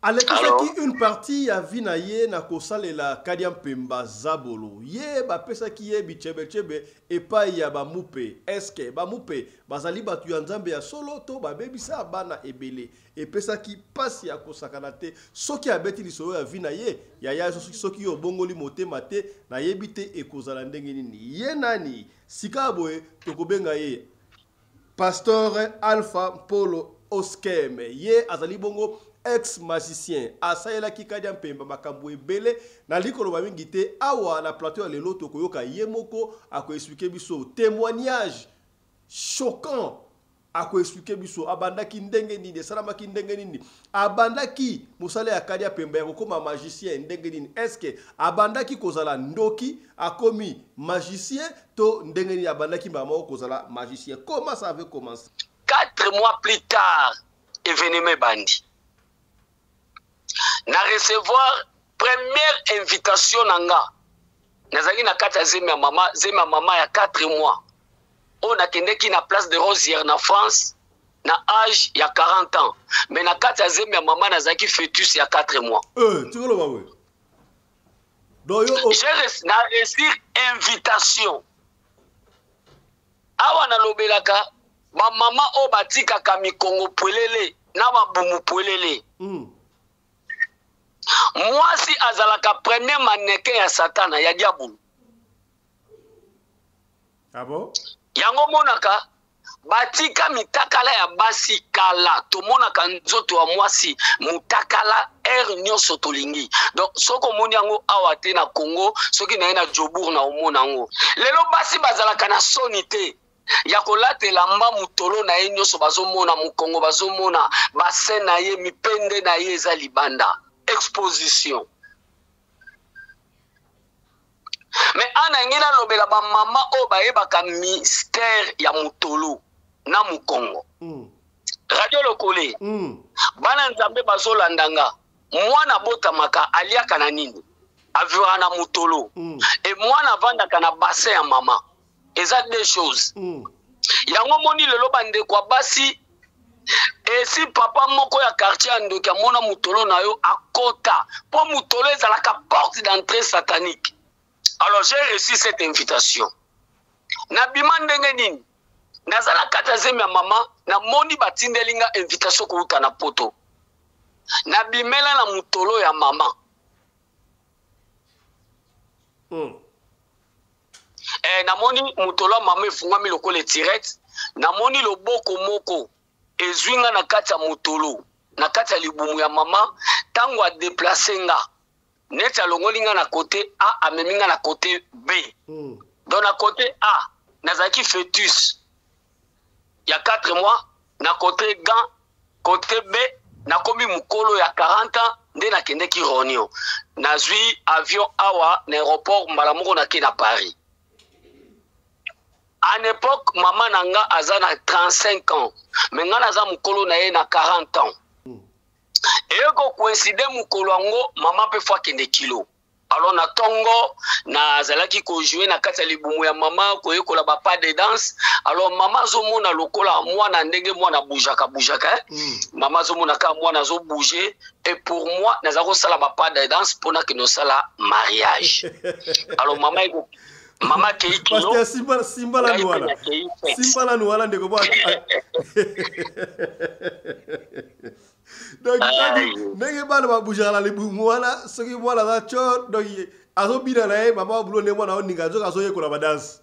Alekisaki une partie ya vie na ye na kosalela Kadia Mpemba zabolo. Ye bapesaki ye bichebechebe epai ya bamupe. Est-ce bamupe bazali bato ya Nzambe ya solo to babebisa bana ebele? Epesaki pasi ya kosakana te. Soki abeti lisolo ya vie na ye, yaya soki yo obongoli motema te, nayebi te ekozala ndenge nini. Ye nani? Sika boye tokobenga ye Pasteur Alpha Mpolo Oskem. Ye azali bongo ex magicien, asalelaki Kadia Mpemba makambo ebele. Nalingi koloba mingi te awa na plateau ya lelo, tokoyoka ye moko akoexplike biso témoignage choquant, akoexplike biso abandaki ndenge nini, esalamaki ndenge nini, abandaki mosala ya Kadia Pemba ya kokoma magicien ndenge nini. Est-ce abandaki kozala ndoki akomi magicien to ndenge nini abandaki mbala moko kozala magicien? Comment ça avait commencé? 4 mois plus tard, événement ebandi, na recevoir première invitation na nga. Nazalaki na kati ya zemi ya mama, zemi ya mama ya 4 mois oyo nakendeki na Place de Rosière na France na age ya 40 ans, mais na kati ya zemi ya mama nazalaki fœtus ya 4 mois. Tikoloba boye. Donc yo J'ai na reçu invitation. Awa nalobelaka bamama oyo batikaka mikongo pwelele na mabumu pwelele. Mwasi azalaka premier mannequin ya Satana, ya diabulu. Ah bon? Yango monaka batika mitakala ya basi kala, tomonaka nzoto ya mwasi mutakala heure nyonso tolingi. Donc soki omoni yango awa te na Congo, soki naye na Jobourg na omona yango. Lelo basi bazalaka na soni te ya kolata elamba mutolo na ye nyonso, bazomona mokongo, bazomona bassin na ye, mipende na ye eza libanda, exposition. Mais ana ngi nalobela bamama oyo bayebaka mystère ya mutolo na mokongo. Radio Lokole, bana Nzambe bazolanda nga. Mwana abotamaka aliaka na nini? Avivaka na mutolo. E mwana avandaka na bassin ya mama. Eza deux choses. Yango moni lelo bandeko ya basi, esi papa moko ya quartier ya ndoki amona mutolo na yo akota, po mutolo ezalaka porte d'entrée satanique. Alors j'ai reçu cette invitation. Nabima ndenge nini? Naza na kati ya zemi ya mama, namoni batindeli nga invitation kouta na poto. Nabimela na mutolo ya mama. Namoni mutolo ya mama efungwami lokola etirette. Namoni loboko moko ezwi nga na kati ya mutolo, na kati ya libumu ya mama. Tango a déplacer nga, neti alongoli nga na côté A, amemi nga na côté B. Donc na côté A, nazalaki fœtus ya 4 mois, na côté gant, côté B, nakomi mokolo ya 40 ans nde nakendeki réunion. Nazwi avion awa na aéroport mbala moko nake na Paris. En époque, mama na nga aza na 35 ans, mais nga naza mokolo na ye na 40 ans. Eyeko coïncider mokolo yango mama pe faut akende kilo. Alors na tongo nazalaki ko jouer na kati ya libumu ya mama, koyekola ba pas de danse. Alors mama azomona lokola mwana ndenge mwana bougeaka bougeaka, hein? Mama azomona kaka mwana azo bouger, et pour moi naza kosala ba pas de danse mpona kende kosala mariage. Alors mama eko mama akei kilo, Pasteur, simba, simba la ngai mpe nuana. nakei fête. Simba la nuana ndeko bo. Donc, Aïe. ndenge bana babougeaka na libumu wana, soki mwana aza tchor, donc azobina na ye, mama abulo nde mwana oninga, azoka azoyekola badanse.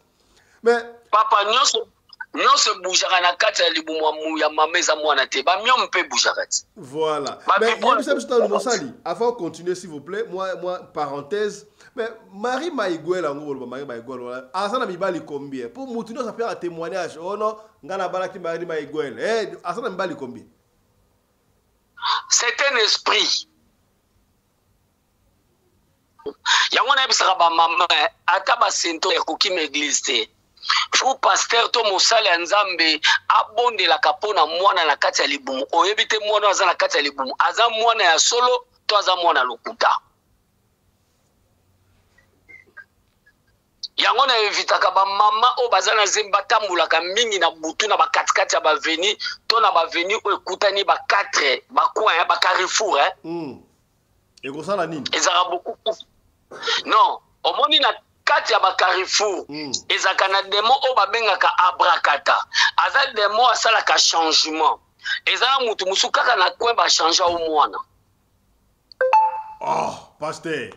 Mais papa nyonso nyonso ebougeaka na kati ya libumu ya mama eza mwana te, ba myome mpe ebougeaka te. Voilà. Ba Mais bibo- yebisa biso nanu mosali, avant de continuer s'il vous plaît, moi parenthèse, mais Marie Maïgouel yango boloba Marie Maïgouel wana, aza na mibali combien? Pour mutu nyonso apesa témoignage, oh non, nga nabalaki Marie Maïgouel. Eh, aza na mibali combien? C'est un esprit. Yango nayebisaka ba mama, ata ba sento ekoki ma église te. Fou pasteur to mosali ya Nzambe abondelaka mpo na mwana na kati ya libumu. Oyebi te mwana aza na kati ya libumu, aza mwana ya solo to aza mwana lokuta. Yango na evitaka ba mama oyo baza na zemi batambolaka mingi na butu na bakatikati ya baveni to na baveni oyo ekutani ba 4 ba coin ba carrefour hein. Ekosala nini? Ezalaka beaucoup non, omoni na kati ya ba carrefour ezalaka na demo oyo babengaka abrakata. Aza demo asalaka changement. Eza na mutu mosusu kaka na coin ba change o mwana. Oh, pasteur.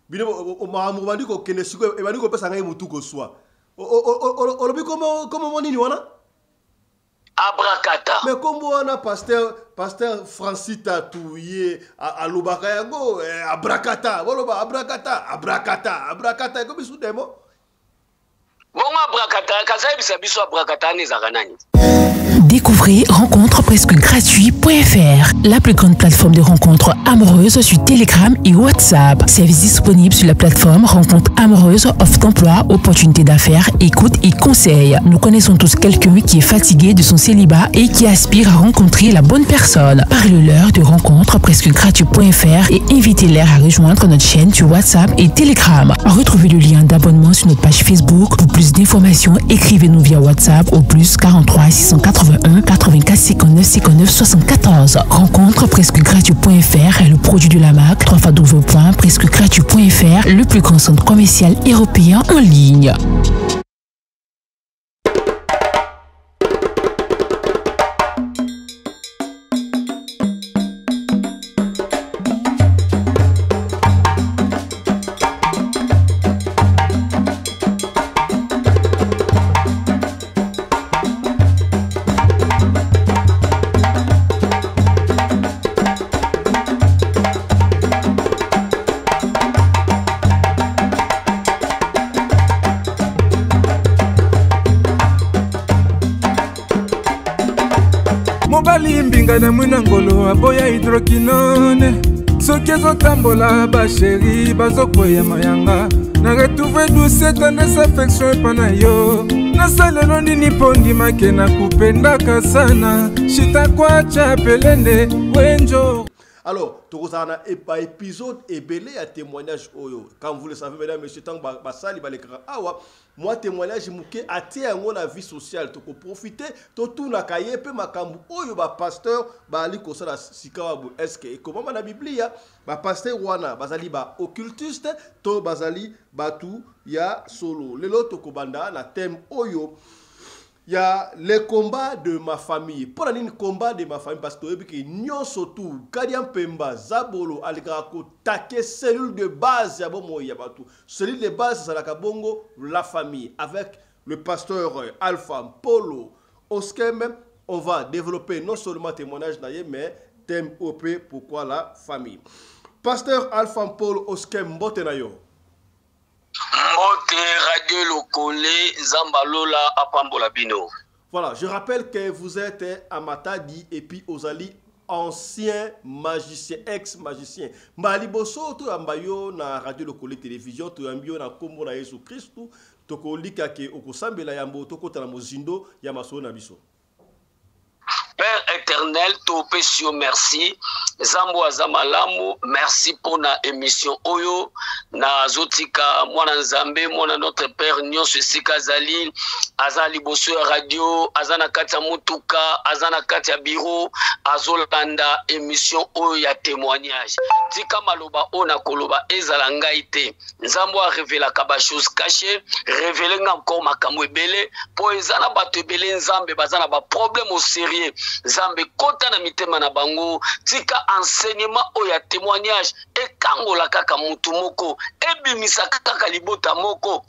Bino makambo bandi kokende sikoyo ebandi kopesa ngai motu koswa. Olobi kombo nini wana? Abrakata. Mais kombo wana pasteur Francis Tatu ye alobaka yango abrakata. Boloba abrakata, abrakata, abrakata ekomi su demo. Bongo abrakata, kazayebisa biso abrakata wana ezalaka nani? Découvrez rencontrepresquegratuit.fr, la plus grande plateforme de rencontres amoureuses sur Telegram et WhatsApp. Service disponible sur la plateforme Rencontres amoureuses, offre d'emploi, opportunités d'affaires, écoute et conseils. Nous connaissons tous quelqu'un qui est fatigué de son célibat et qui aspire à rencontrer la bonne personne. Parle-leur de rencontrepresquegratuit.fr et invitez-les à rejoindre notre chaîne sur WhatsApp et Telegram. Retrouvez le lien d'abonnement sur notre page Facebook. Pour plus d'informations, écrivez-nous via WhatsApp au plus 43 681 84 59 59 74. Rencontre presque gratuit.fr est le produit de la marque trois fois w point presque gratuit point F R, le plus grand centre commercial européen en ligne. Mobali mbinga na mwina ngolo aboya hydroquinone. Soki ezotambola ba chéri bazokwea mayanga. Na retrouve douce tendresse affection epa na yo. Nasalelo nini mpo ndimake na kupendaka sana. Shita kwacha pelende wenjo. Alors, tokozala na ba épisode ebele ya témoignage oyo. Comme vous le savez, mesdames, messieurs, tant basali balekaka awa, moi témoignage moke atie yango na vie sociale. Toko profiter, totunaka ye pe makambo oyo ba pasteur bali kosala sika wa bo. Est-ce que ekomama na Biblia, ba pasteur wana bazali ba occultiste to bazali batu ya solo. Lelo tokobanda na thème oyo ya le combat de ma famille. Pour la ligne combat de ma famille, parce que toyebi ke nyonso tu, Kadia Mpemba, Zabolo, alingaka kotake cellule de base ya bomoi ya bato. Cellule de base ezalaka bongo la famille. Avec le pasteur Alpha Mpolo Oskem, on va développer non seulement témoignage na ye, mais thème OP, pourquoi la famille. Pasteur Alpha Mpolo Oskem, mbote na yo. Mbote Radio Lokole, Nzamba Lola apambola bino. Voilà, je rappelle que vous êtes à Matadi et puis Ozali ancien magicien, ex-magicien. Mbaliboso to yambayo na Radio Lokole Télévision, to yambio na kombo na Yesu Christu, tokolika ke okosambela yambo tokota na mozindo ya masolo na biso. Père éternel, topesi yo merci. Zambo azamalamu, merci pour na émission oyo. Na zotika mwana Nzambe, mwana notre père nyonso esika azali, aza liboso ya radio, aza na kati ya mutuka, aza na kati ya bureau, azolanda émission oyo ya témoignage. Tika maloba oyo na koloba ezala ngai te. Nzambo a révélaka ba choses cachées, révéler nga encore makambo ebele, po eza na bato ebele Nzambe baza na ba problème au sérieux. Nzambe kota na mitema na bango, tika enseignement oyo ya témoignage ekangola kaka mutu moko, ebimisa kaka libota moko,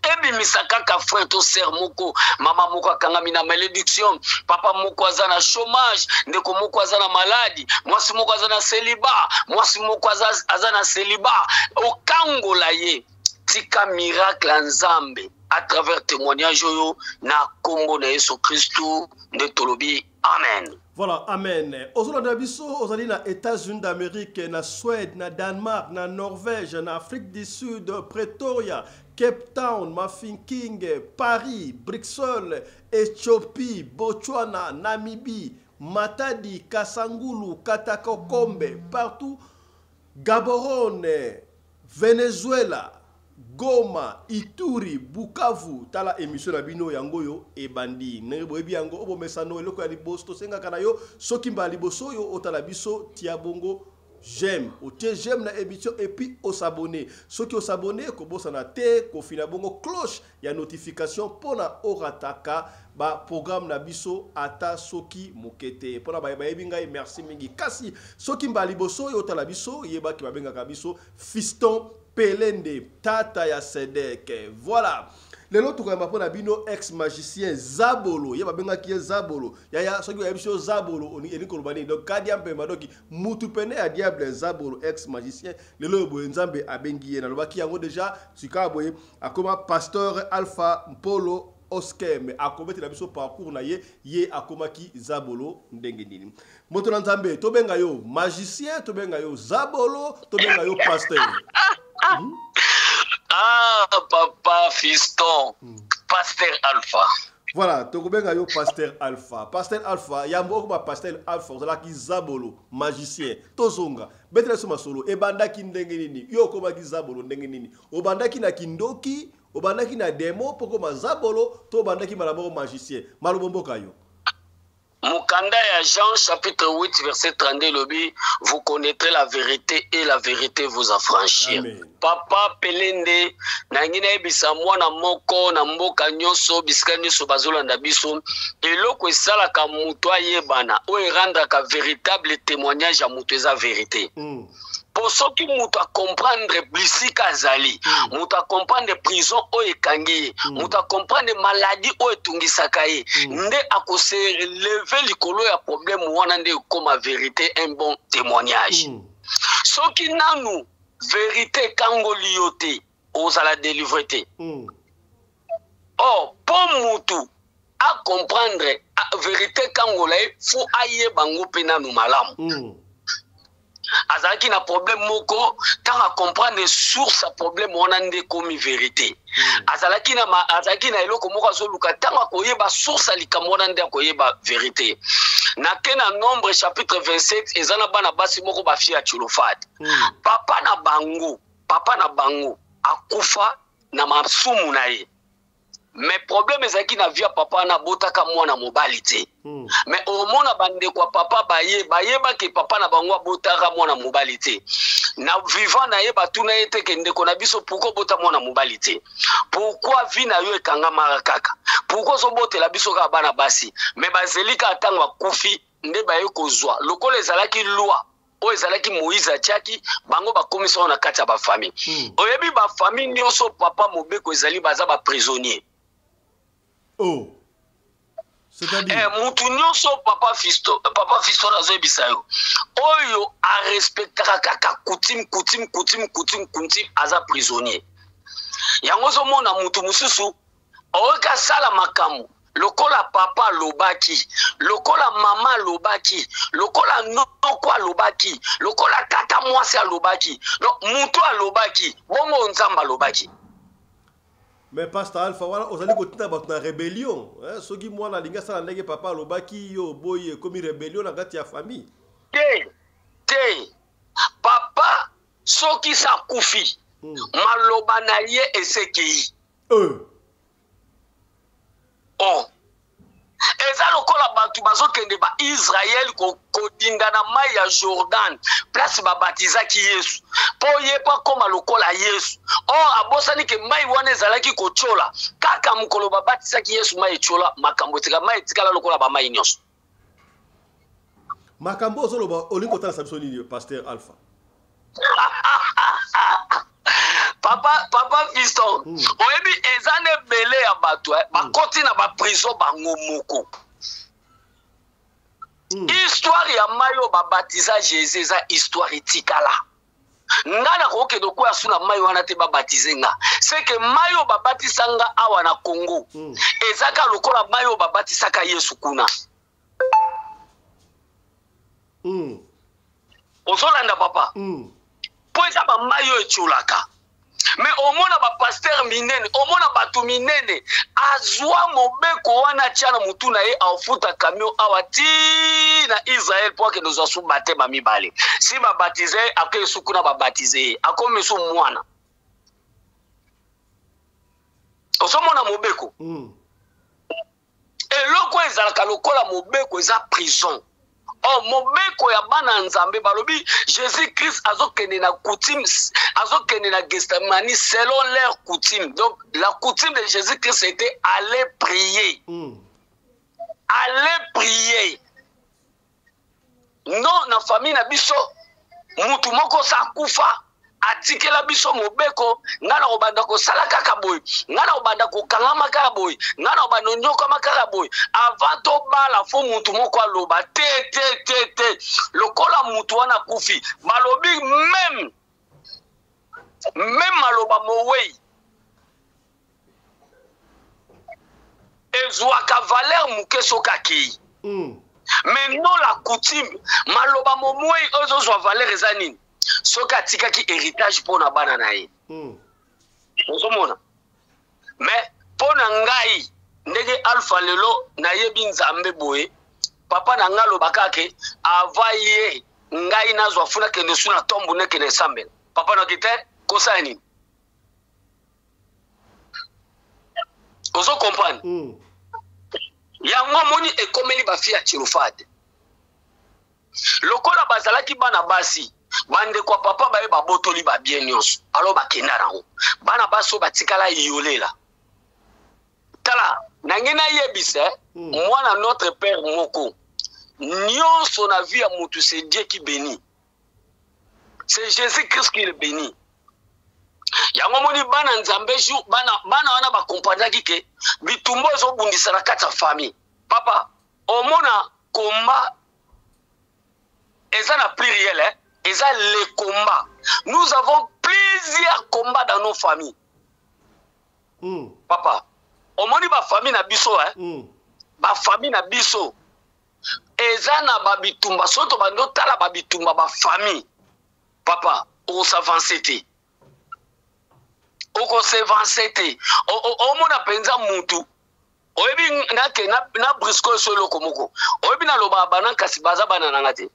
ebimisa kaka frère to sœur moko, mama moko akangami na malédiction, papa moko aza na chômage, ndeko moko aza na maladie, mwasi moko aza na célibat, mwasi moko aza na célibat, okangola ye. Tika miracle ya Nzambe à travers témoignage oyo na kombo na Yesu Kristu nde tolobi amen. Voilà, amen. Ozolanda biso, ozali na États-Unis d'Amérique, na Suède, na Danemark, na Norvège, na Afrique du Sud, Pretoria, Cape Town, Mafikeng, Paris, Bruxelles, Éthiopie, Botswana, Namibie, Matadi, Kasangulu, Katakokombe, partout, Gaborone, Venezuela, Goma, Ituri, Bukavu, tala émission na bino yango yo ebandi. Ndenge boyebi yango obomesano eloko ya liboso tosengaka na yo soki mbala liboso oyo otala biso tia bongo j'aime, otie j'aime na émission et puis osabonner. Soki osabonner kobosana te kofina bongo cloche ya notification mpona orataka ba programme na biso ata soki moke te. Mpona bayebi ngai merci mingi. Kasi soki mbala liboso oyo otala biso yebaki babengaka biso Fiston Pelende, tata ya Sedek. Voilà. Lelo tokoyamba mpona bino ex magicien Zabolo. Ye babengaki ye Zabolo. Yaya soki oyebi biso Zabolo elingi koloba nini? Donc kadia mpemba, donc mutu pene ya diable Zabolo ex magicien. Lelo oyo boye Nzambe abengi ye. Nalobaki yango déjà sika boye akoma pasteur Alpha Mpolo Oskem, akobetela biso parcours na ye, ye akomaki Zabolo ndenge nini. Moto na Nzambe, tobenga yo magicien, tobenga yo Zabolo, tobenga yo pasteur. Ah, papa Fiston, pasteur Alpha. Voilà, tokobenga yo pasteur Alpha. Pasteur Alpha, yambo okoma pasteur Alpha, ozalaki Zabolo, magicien. Tozonga, betela biso masolo, ebandaki ndenge nini? Yo okomaki Zabolo ndenge nini? Obandaki na kindoki, obandaki na demo mpo okoma Zabolo, to obandaki mbala moko magicien? Malobo mboka yo. Mokanda ya Jean chapitre 8 verset 32 elobi, vous connaîtrez la vérité et la vérité vous affranchir. Amen. Papa Pelende, nangi nayebisa mwana moko na mboka nyonso, bisika nyonso bazolanda biso, eloko esalaka moto ayebana, oyo erendraka véritable témoignage ya moto eza vérité. Po soki moto acomprendre bisika azali, moto acomprendre prison oyo ekangi ye, moto acomprendre maladie oyo etungisaka ye, nde akose lever likolo ya problème wana, nde ekoma vérité, un bon témoignage. Soki nanu vérité ekangoli yo te, ozala délivré te. Or po mutu acomprendre vérité ekangola ye, faut ayeba ngo mpe nanu malamu. Azalaki na problème moko, ntango acomprendre source ya problème wana nde ekomi vérité. Azalaki na eloko moko azoluka, ntango akoyeba source ya likambo wana nde akoyeba vérité. Nake na Nombre chapitre 27, eza na bana basi moko, bafille ya Tselofade. Papa na bango akufa na masumu na ye, mais problème ezalaki na vie ya papa wana, abotaka mwana mobali te. Mais omona bandeko ya papa baye bayebaki papa na bango abotaka mwana mobali te. Na vivant na ye, batuna ye te ke ndeko na biso, pourquoi obota mwana mobali te? Pourquoi vie na yo ekangamaka kaka? Pourquoi ozobotela biso kaka bana basi? Mais bazeli kaka ntango akufi nde baye kozwa. Lokola ezalaki loi oyo ezalaki Moïse atiaki bango, bakomisa oyo na kati ya bafamille. Oyebi, bafamille nyonso, papa, mobeko ezali, baza baprisonnier. Oh. C'est-à-dire? Mutu nyonso, papa Fisto, papa Fisto, nazoyebisa yo, oyo arespectaka kaka coutume, coutume, coutume, coutume, coutume, aza prisonnier. Yango ozomona mutu mosusu oyoki asala makambo lokola papa alobaki, lokola mama alobaki, lokola noko alobaki, lokola tata mwasi alobaki. Donc mutu alobaki bongo, Nzambe alobaki. Mais pasteur Alpha, wana ozali kotinda bato na rébellion, hein? Soki mwana alingi asala ndenge papa alobaki, yo oboyi, ekomi rébellion na kati ya famille. Te, te, papa, soki sa akufi, maloba na ye esekei. Oh. Eza lokola bato bazokende baIsraele kodinda na mai ya Jordan, place babatizaki Yesu, mpo ye mpo akóma lokola Yesu. Or abosani ke mai wana ezalaki kotyola kaka mokolo babatisaki Yesu. Mai etyola, makambo etika, mai etikala lokola bamai nyonso. Makambo ozoloba, olingi kotalisa biso nini, pasteur Alpha? Papa Fiston, oyebi, eza na ebele ya bato bakoti na baprison bango moko. Histoire ya mai oyo babatiza Jésus eza histoire etikala. Nga nakokende okwea su na mai wana te babatize nga. Seke mai oyo babatisa nga awa na Congo ezaka lokola mai oyo babatisaka Yesu kuna. Ozolanda, papa? Mpo eza bamai oyo etiolaka. Mais omona bapasteur minene, omona bato minene, azwa mobeko wana, atia na motu na ye, aofuta camion awa ti na Israel mpo akende ozwa su batema mibale. Si babatize ye, ake esu kuna, babatize ye, akomi su mwana. Ozomona mobeko. Eloko ezalaka lokola mobeko eza prison. Or mobeko ya bana Nzambe, balobi Jésus Christ azokende na coutume, azokende na Gethsemane selon leur coutume. Donc la coutume de Jésus Christ, c'était aller prier. Aller prier. Non, na famille na biso mutu moko sa kufa atikela biso mobeko, nga na kobanda kosala kaka boye, nga na kobanda kokangama kaka boye, nga na kobanda onyokama kaka boye. Avant tobala, fo mutu moko aloba te te te te. Lokola mutu wana akufi, balobi même maloba mowei ezwaka valeur moke soki akei. Mais non, la coutume, maloba momwei oyo ezozwa valeur eza nini? Soki atikaki héritage mpo na bana na ye. Ozomona? Mais mpo na ngai, ndenge Alpha lelo nayebi Nzambe boye, papa na ngai alobaka ke ava ye ngai nazwa funa kende su na tombu neke na esambela. Papa noki te kosala nini? Ozo comprendre? Yango omoni ekomeli bafille ya Tselofade. Lokola bazalaki bana basi, bandeko ya papa baye babotoli babien nyonso, alo bakenda nango. Bana basi oyo batikala yolela. Tala, nange nayebisa mwana notre père moko, nyonso na vie ya mutu, c'est Dieu qui bénit, c'est Jésus Christ qui le bénit. Yango moni bana Nzambe jour bana, bana wana bakomprendaki ke bitumba ezobundisa na kati ya famille. Papa, omona combat eza na pluriel, hein? Eza les combats. Nous avons plusieurs combats dans nos familles. Papa, omoni ba famille na biso, hein? Ba famille na biso eza na ba bitumba. Soki tobandi otala ba bitumba ba famille, papa, okosavance te, okosavance te. Omona mpenza mutu oyebi nake na brisco eso eloko moko oyebi nalobaka bana, kasi baza bana nanga te.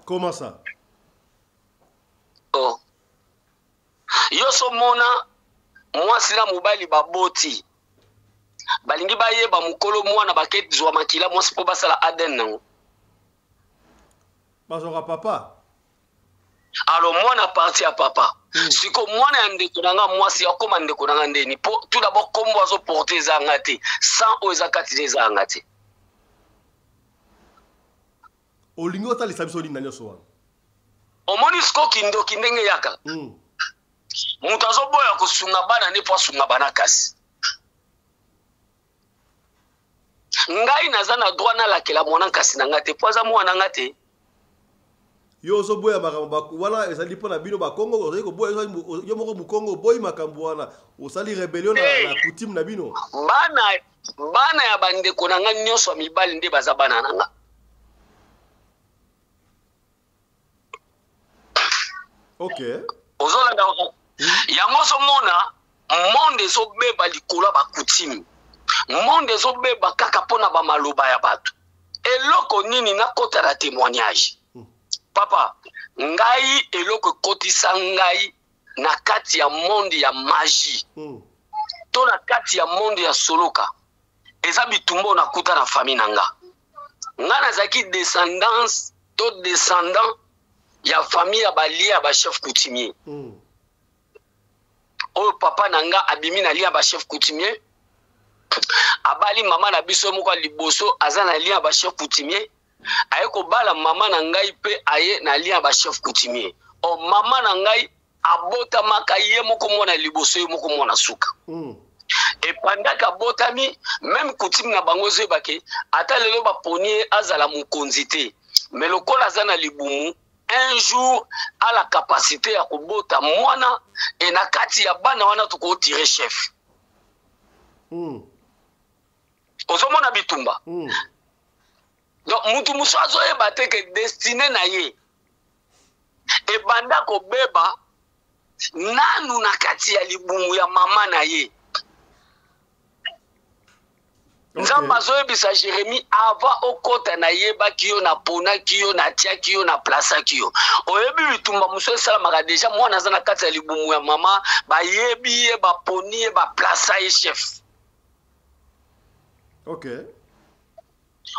Comment ça? Oh. Yo so mona mwasi na mobali baboti, balingi bayeba mokolo mwana, bake zwa makila mwasi mpo basala ADN nango. Bazwaka papa. Alors mwana parti ya papa. Siko mwana ya ndeko na nga mwasi akóma ndeko na nga ndeni? Mpo tout d'abord kombo azoporte eza nga te, sang oyo eza kati te eza nga te. Olingi otalisa biso nini na nyonso wana? Omoni siko kindoki ndenge eyaka. Moto azoboya kosunga bana nde mpo asunga bana, kasi ngai naza na droit nalakela mwana nkasi na ngai te, mpo aza mwana nga te. Yo ozoboya makambo wana ezali mpo na bino Bakongo. Ozali koboya yo moko mokongo, oboyi makambo wana, osali rébellion na coutume na bino. Bana ya bandeko na ngai nyonso ya mibali nde baza bana na nga. Ozolanda yango? Ozomona monde ezobeba likolo ya bacoutume, monde ezobeba kaka mpona bamaloba ya bato. Eloko nini nakota na témoignage? Papa, ngai eloko ekotisa ngai na kati ya monde ya magie to na kati ya monde ya soloka eza bitumba oyo nakuta na famille na nga. Nga nazalaki descendance to descendant ya famille ya balie ya bachef coutumier. Oyo papa na nga abimi na lien ya bachef coutumier, abali mama na biso moko ya liboso, aza na lien ya bachef coutumier. Aye kobala mama na ngai mpe aye na lien ya bachef coutumier. O mama na ngai abotamaka ye moko mwana liboso, ye moko mwana suka. Epandaki abotami, même coutume na bango ezoyebake ata lelo baponi ye azala mokonzi te, mais lokola aza na libumu, un jour a la capacité ya kobota mwana e na kati ya bana wana tokotire chef. Ozomona bitumba? Donc mutu mosusu azoyeba te ke destinée na ye ebanda kobeba nanu na kati ya libumu ya mama na ye. Nzambe azoyebisa Jeremie avant okota nayebaki yo, naponaki yo, natiaki yo, naplasaki yo. Oyebi bitumba mosusu esalamaka deja mwana aza na kati ya libumu ya mama, bayebi ye, baponi ye, baplasa ye chef. Okay.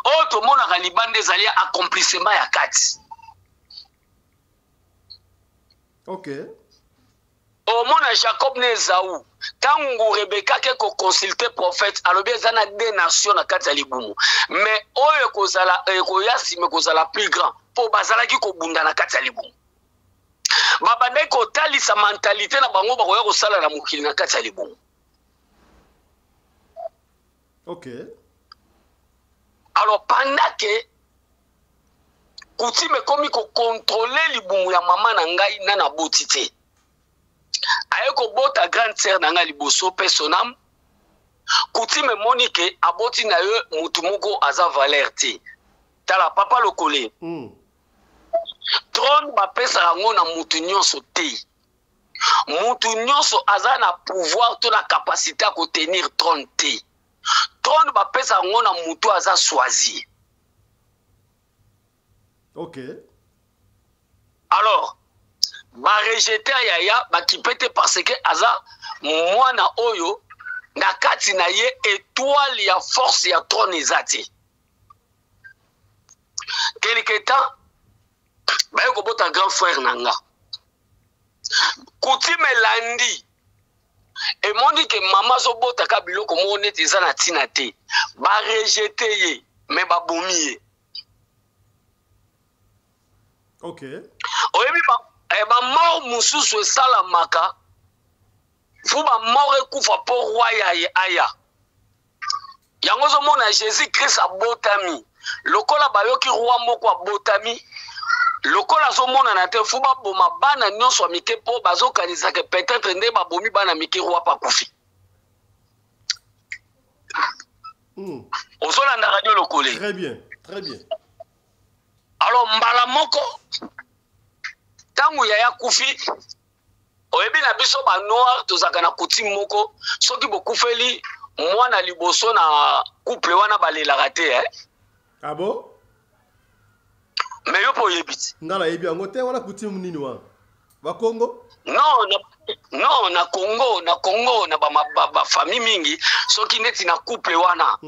Oyo tomonaka libanda ezali accomplissement ya kati. Okay. Omona Jacob na Esaü, tango Rebecca ake ko consulter prophète, alobi eza na deux nations na kati ya libumu. Mais oyo ekozala ekoya sima ekozala plus grand po bazalaki kobunda na kati ya libumu. Babandaki kotalisa mentalite na bango bakoya kosala na mokili na kati ya libumu. Ok. Alors pendant que coutume ekomi ko contrôler libumu ya mama na ngai na naboti te, aye kobota grande sœur na ngai liboso pe son âme. Coutume emoni ke aboti na ye mutu moko aza valeur te. Tala papa Lokole, Trône bapesaka yango na mutu nyonso te. Mutu nyonso aza na pouvoir to na capacité ya kotenir trône te. Trône bapesaka yango na mutu aza choisi. Ok. Alors, ba rejeter yaya bakipe te parce que aza mwana oyo na kati na ye étoile ya force ya trône eza te. Quelque temps baye kobota grand frère na nga. Coutume elandi emoni ke mama azobotaka biloko moko neti eza na ntina te, ba rejeter ye mais babomi ye. Ok. Oyebi ba mort mosusu esalamaka fu ba mort ekufa po roi ya ye aya. Yango ozomona Jésus Christ abotami lokola bayoki roi moko abotami lokola azomonana te, fu baboma bana nyonso ya mike po bazokanisa ke peut-être nde babomi bana mike roi pa kufi. Ozolanda radio Lokole. Très bien, très bien. Alors mbala moko tangu yaya kufi, oyebi na biso ba noir tozalaka na coutume moko, soki bokufeli mwana liboso na couple wana balelaka te, eh? Ah bon? Mais yo po oyebi ti. Nga nayebi yango te, wana coutume nini wana? Ba Congo? Non, na, non, na Congo, na Congo, na ba, ba, ba famille mingi, soki neti na couple wana,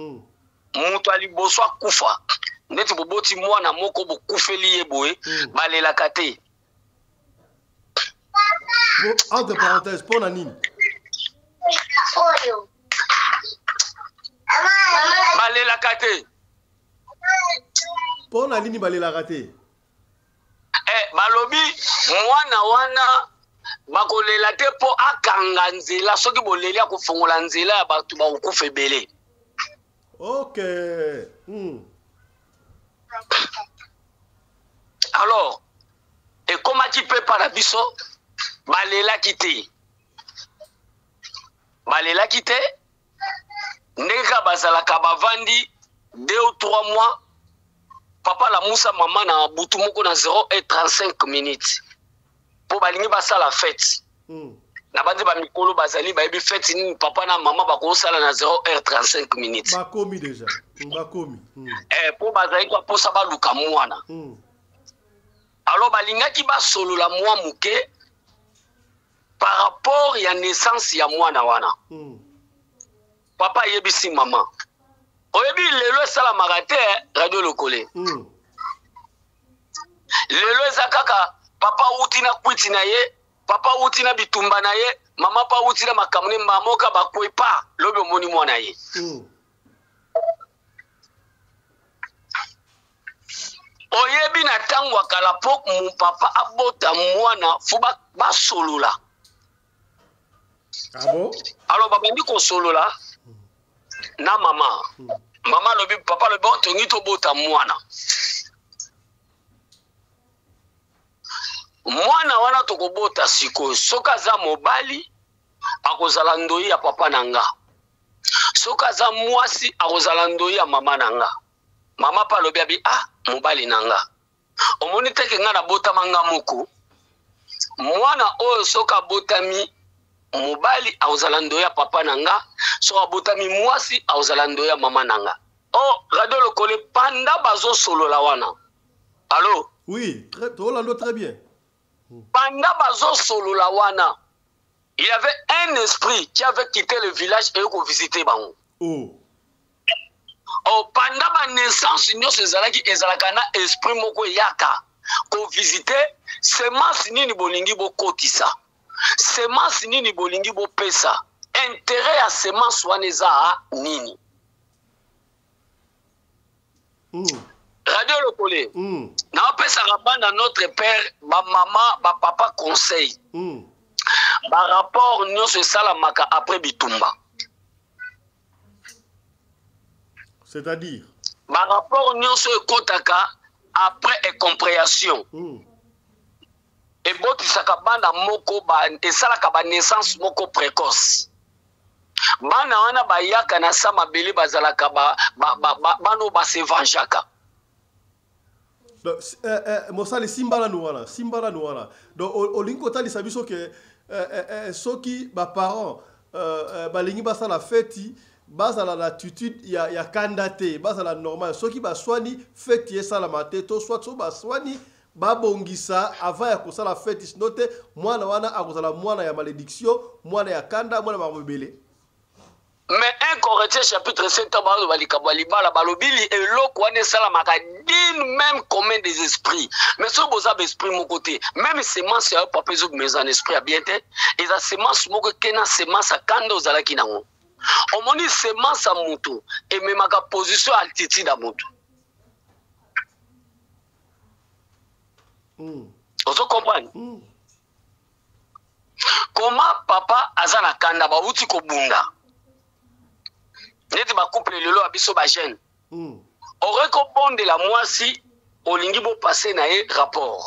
moto ya liboso akufa, neti boboti mwana moko bokufeli ye boye, balelaka te. Bon, entre parenthèses, pour la nini? Balelaka te. Pour la nini balelaka te? Balobi mwana wana bakolela te po akanga nzela, soki boleli akofongola nzela ya bato bakokufa ebele. Ok. Alors, ekomaki pe pa na biso, balelaki te. Balelaki te, ndenge kaka bazalaka bavandi 2 ou 3 mois, papa lamusa mama na butu moko na zéro et trente-cinq minutes po balingi basala fête. Na bandi ba mikolo bazali bayebi fête nini papa na mama bakosala na zéro heure trente-cinq minutes. Bakomi déjà. Bakomi. Po bazali kwa posa baluka mwana. Alors balingaki basolola mwa moke par rapport ya naissance ya mwana wana. Papa ayebisi mama. Oyebi lelo esalamaka te, Radio Lokole. Lelo eza kaka papa wuti na kwiti na ye, papa wuti na bitumba na ye, mama pa wuti na makambo ne, mamoka bakwepa lobi omoni mwana ye. Oyebi na tango ya kala po mon papa abota mwana fo basolola. Ah bon? Alors babandi kosolola na mama. Mama alobi, papa alobi, bon, tongi tobota mwana. Mwana wana tokobota sikoyo, soki aza mobali akozala ndoi ya papa na nga, soki aza mwasi akozala ndoi ya mama na nga. Mama pa alobi abi, ah, mobali na nga, omoni te ke nga nabotama nga moko, mwana oyo soki abotami mobali akozala ndoi ya papa na nga, Soki abotami mwasi akozala ndoyi ya mama na nga. Oh, Radio Lokole, panda bazosolola wana. Allo? Oui, très, tolando très bien. Panda bazosolola wana. Il y avait un esprit qui avait quitté le village et ko visiter bango. Oh. Oh, panda ba naissance nyonso ezalaki ezalaka na esprit moko eyaka ko visiter semence nini bolingi bokotisa. Semence nini bolingi bopesa. Intérêt ya semence wana eza nini? Radio Lokole. Naopesaka bana notre père, ba mama, ba papa conseil. Ba rapport nyonso esalamaka après bitumba. C'est-à-dire? Ba rapport nyonso ekotaka après incompréhension. Ebotisaka bana moko ba esalaka ba naissance moko précoce. Bana wana bayaka na sa mabele bazalaka ba, ba, ba, ba, bana oyo basevangeaka. Donc, mosali simba nanu wana, simba nanu wana. Donc olingi kotalisa biso ke soki ba parents balingi basala feti, bazala na attitude ya kanda te, bazala normal. Soki baswani feti esalama te, to soit so baswani babongisa avant ya kosala feti, sinon te mwana wana akozala mwana ya malédiction, mwana ya kanda, mwana ya mabele. Mais 1 Corinthiens chapitre 7 baloba likambo ya libala, balobi eloko wana esalamaka d'une même commun des esprits. Mais soki boza ba esprit moko te, même semence ya yo papa ezobima eza na esprit ya bien te, eza semence moko eke na semence ya kanda ozalaki nango. Omoni semence ya motu ememaka position ya altitude ya motu. Ozo comprendre? Comment papa aza na kanda bawuti kobunda neti ba couple lelo ya biso ba jeune. Ore kobondela mwasi olingi bo passer na ye rapport.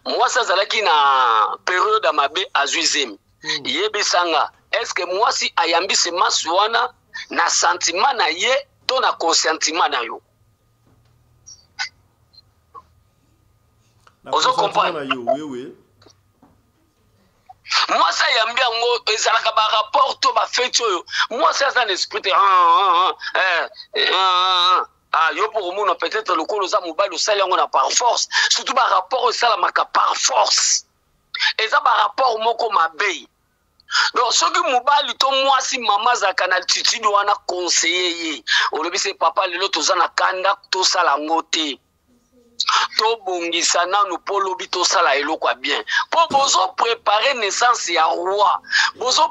Mwasi azalaki na période ya mabe azwi zemi. Yebisanga, est-ce que mwasi ayambi semence wana na sentiment na ye to na consentiment na yo? Na Ozo consentiment comprendre? na yo, oui, oui. Mwasi ayambi yango ezalaka ba rapport to ba feti oyo mwasi aza na esprit te. Ah, ah, ah, eh, ah, ah, ah. Ah, yo po komona peut-être lokolo oza mobali osali yango na par force, surtout ba rapport oyo esalamaka par force eza ba rapport moko mabe. Donc soki mobali to mwasi mama azalaka na altitude wana, conseiller ye, olobi se papa lelo toza na kanda tosala yango te, tobongisa nanu po lobi tosala eloko ya bien, po bozo préparer naissance ya roi, bozo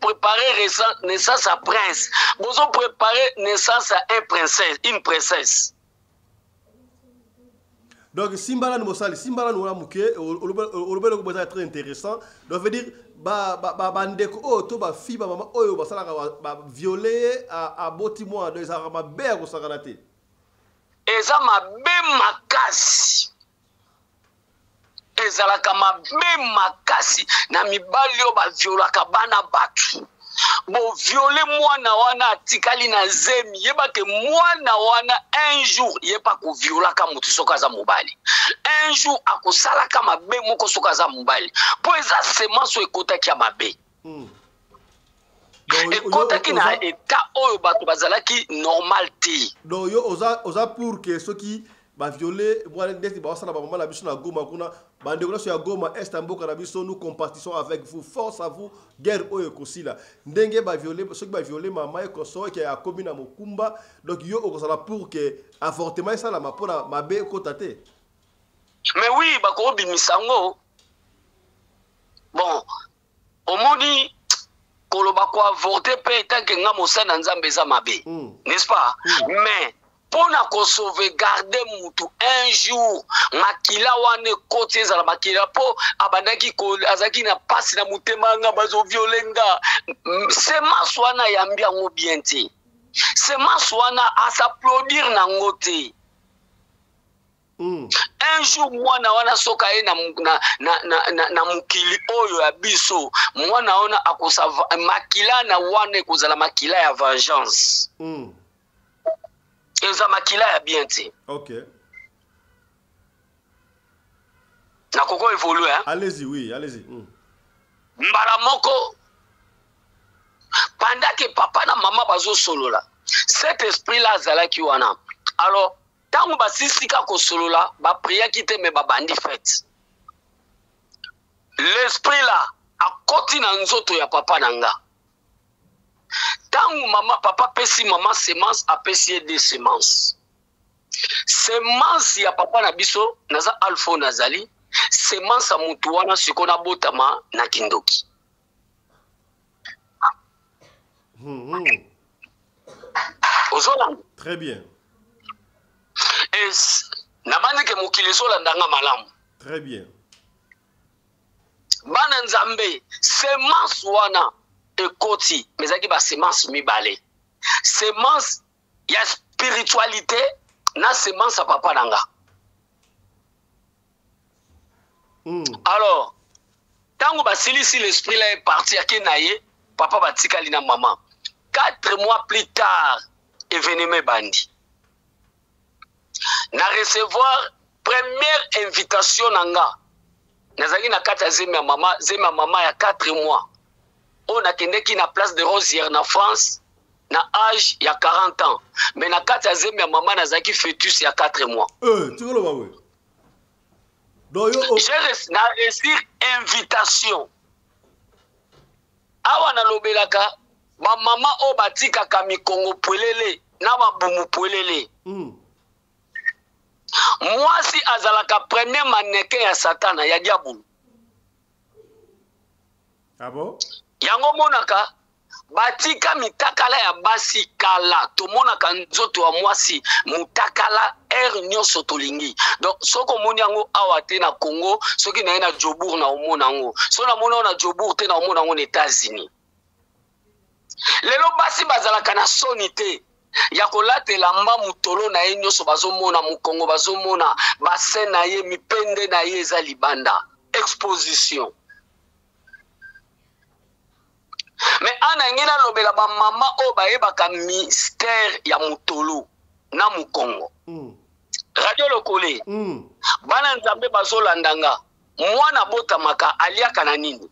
préparer naissance ya prince, bozo préparer naissance ya un princesse, une princesse. Donc simba nanu mosali, simba nanu wana moke, olobi eloko boza très intéressant. Donc veut dire ba, ba, ba, ba ndeko oyo to ba fille ba mama oyo basalaka ba violer aboti mwana, donc ezalaka mabe ya kosakana te. Eza mabe makasi. Ezalaka mabe makasi na mibali oyo ba violaka bana bato. Bo viole mwana wana atikali na zemi, yeba ke mwana wana un jour ye pa koviolaka motu soki aza mobali, un jour akosalaka mabe moko soki aza mobali, po eza semence oyo ekotaki ya mabe. Donc, Ekotaki na état oyo bato bazalaki normal te. Donc yo oza pour que soki ba violer mwana ndeti ba osala ba mama na biso na Goma kuna, ba ndeko nyonso ya Goma est ya mboka na biso, nous compatissons avec vous, force à vous, guerre oyo ekosila. Ndenge ba violer, soki ba violer mama ekoso ke akomi na mokumba, donc yo okozala pour que avortement esalama mpona mabe ekota te. Mais oui, bakobimisa yango. Bon, omoni koloba ko avorter pe tant que nga mosali na Nzambe eza mabe. N'est-ce pas? Mais pona ko sauvegarder mutu un jour makila wana ekoti ezala makila po abandaki ko, azalaki na pasi na motema nga bazo violer nga. Semence wana yambi yango bien te. Semence wana a s'applaudir nango te. Un jour mwana wana soka ye na mokili oyo ya biso, mwana wana akosa makila na wana ekozala makila ya vengeance. Eza makila ya bien te. Nakoko évoluer, hein? Allez-y, oui, allez-y. Mbala moko. Pendant que papa na mama bazosolola, cet esprit là azalaki wana. Alors ntango basilisi kaka kosolola, bapriaki te, me babandi fete. L'esprit là akoti na nzoto ya papa na nga. Ntango mama papa apesi mama semence, apesi ye deux semences. Semence ya papa na biso, naza alpha, nazali semence ya mutu wana. Sikoyo nabotama na kindoki. Ozolanda? Très bien. Es nabandi ke mokili ezolanda nga malamu. Très bien. Bana Nzambe, semence wana ekoti, mais ezalaki basemence mibale: semence ya spiritualité na semence ya papa na nga. Alors ntango basilisi, l'esprit là est parti, ake na ye. Papa batikali na mama. 4 mois plus tard, événement ebandi. Na recevoir première invitation na nga. Nazalaki na kati ya zemi ya mama, zemi ya mama ya 4 mois oyo. Nakendeki na Place de Rosière na France na age ya 40 ans, mais na kati ya zemi ya mama nazalaki fœtus ya 4 mois. Tikoloba boye, donc yo J'ai na reçu invitation. Awa nalobelaka bamama oyo batikaka mikongo pwelele na mabumu pwelele. Mwasi azalaka premier mannequin ya Satana, ya diabulu. Ah bon? Yango monaka batika mitakala ya basi kala. Tomonaka nzoto ya mwasi mutakala heure nyonso tolingi. Donc soki omoni yango awa te na Congo, soki naye na Jobourg na omona yango, soki namoni yango na Jobourg te, na omona yango na États-Unis. Lelo basi bazalaka na soni te ya kolata elamba, motolo na ye nyonso bazomona, mokongo bazomona, bassin na ye, mipende na ye eza libanda, exposition. Mais ana ngai nalobela bamama oyo bayebaka mystère ya motolo na mokongo. Radio Lokole, bana Nzambe bazolanda nga, mwana abotamaka aliaka na nini?